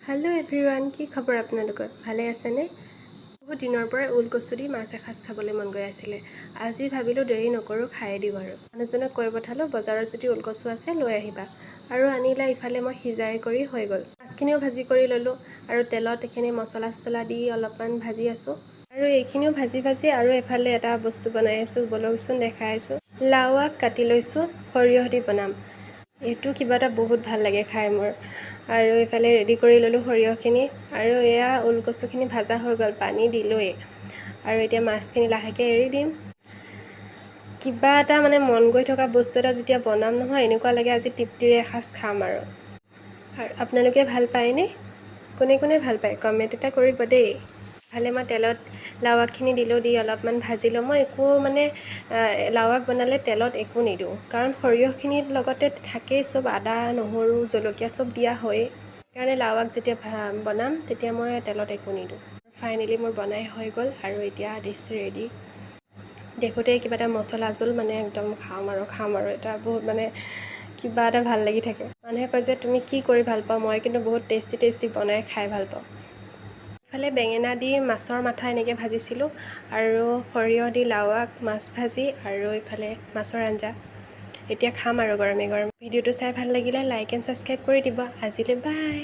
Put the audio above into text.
Hello' everyone, কি খবৰ আপোনালোকৰ? ভালে আছেনে? বহুত দিনৰ পৰাই ওলকচু দি মাছ এসাঁজ খাবলৈ মন গৈ আছিলে। আজি ভাবিলোঁ দেৰি নকৰোঁ, খায়ে দিওঁ। আৰু মানুহজনক কৈ পঠালোঁ, বজাৰত যদি ওলকচু আছে লৈ আহিবা। আৰু আনিলে। ইফালে মই সিজাই কৰি হৈ গ'ল, মাছখিনিও ভাজি কৰি ল'লোঁ আৰু তেলত এইখিনি মছলা চছলা দি অলপমান ভাজি আছোঁ। আৰু এইখিনিও ভাজি ভাজি আৰু এফালে এটা বস্তু বনাই আছোঁ। ব'লকচোন, দেখাই আছোঁ। লাও আগ কাটি লৈছোঁ, সৰিয়হ দি বনাম। এইটো কিবা এটা বহুত ভাল লাগে খাই মোৰ। আৰু এইফালে ৰেডি কৰি ল'লোঁ সৰিয়হখিনি। আৰু এয়া ওলকচুখিনি ভাজা হৈ গ'ল, পানী দিলোঁৱেই আৰু এতিয়া মাছখিনি লাহেকৈ এৰি দিম। কিবা এটা মানে মন গৈ থকা বস্তু এটা যেতিয়া বনাম নহয়, এনেকুৱা লাগে আজি তৃপ্তিৰে এসাঁজ খাম। আৰু আৰু আপোনালোকে ভাল পায়নে? কোনে কোনে ভাল পায়, কমেণ্ট এটা কৰিব দেই। ইফালে মই তেলত লাও আগখিনি দিলোঁ, দি অলপমান ভাজি লওঁ। মই একো মানে লাও আগ বনালে তেলত একো নিদিওঁ, কাৰণ সৰিয়হখিনিৰ লগতে থাকেই চব, আদা, নহৰু, জলকীয়া চব দিয়া হয়েই। সেইকাৰণে লাও আগ যেতিয়া বনাম, তেতিয়া মই তেলত একো নিদিওঁ। ফাইনেলি মোৰ বনাই হৈ গ'ল আৰু এতিয়া ডিছ ৰেডি। দেখোঁতেই কিবা এটা মছলা জোল, মানে একদম খাম আৰু খাম আৰু এটা বহুত মানে কিবা এটা ভাল লাগি থাকে। মানুহে কয় যে তুমি কি কৰি ভাল পাওঁ, মই কিন্তু বহুত টেষ্টি টেষ্টি বনাই খাই ভাল পাওঁ। ইফালে বেঙেনা দি মাছৰ মাথা এনেকৈ ভাজিছিলোঁ আৰু সৰিয়হ দি লাও আগ, মাছ ভাজি আৰু ইফালে মাছৰ আঞ্জা। এতিয়া খাম আৰু গৰমে গৰমে। ভিডিঅ'টো চাই ভাল লাগিলে লাইক এণ্ড ছাবস্ক্ৰাইব কৰি দিব। আজিলৈ বাই।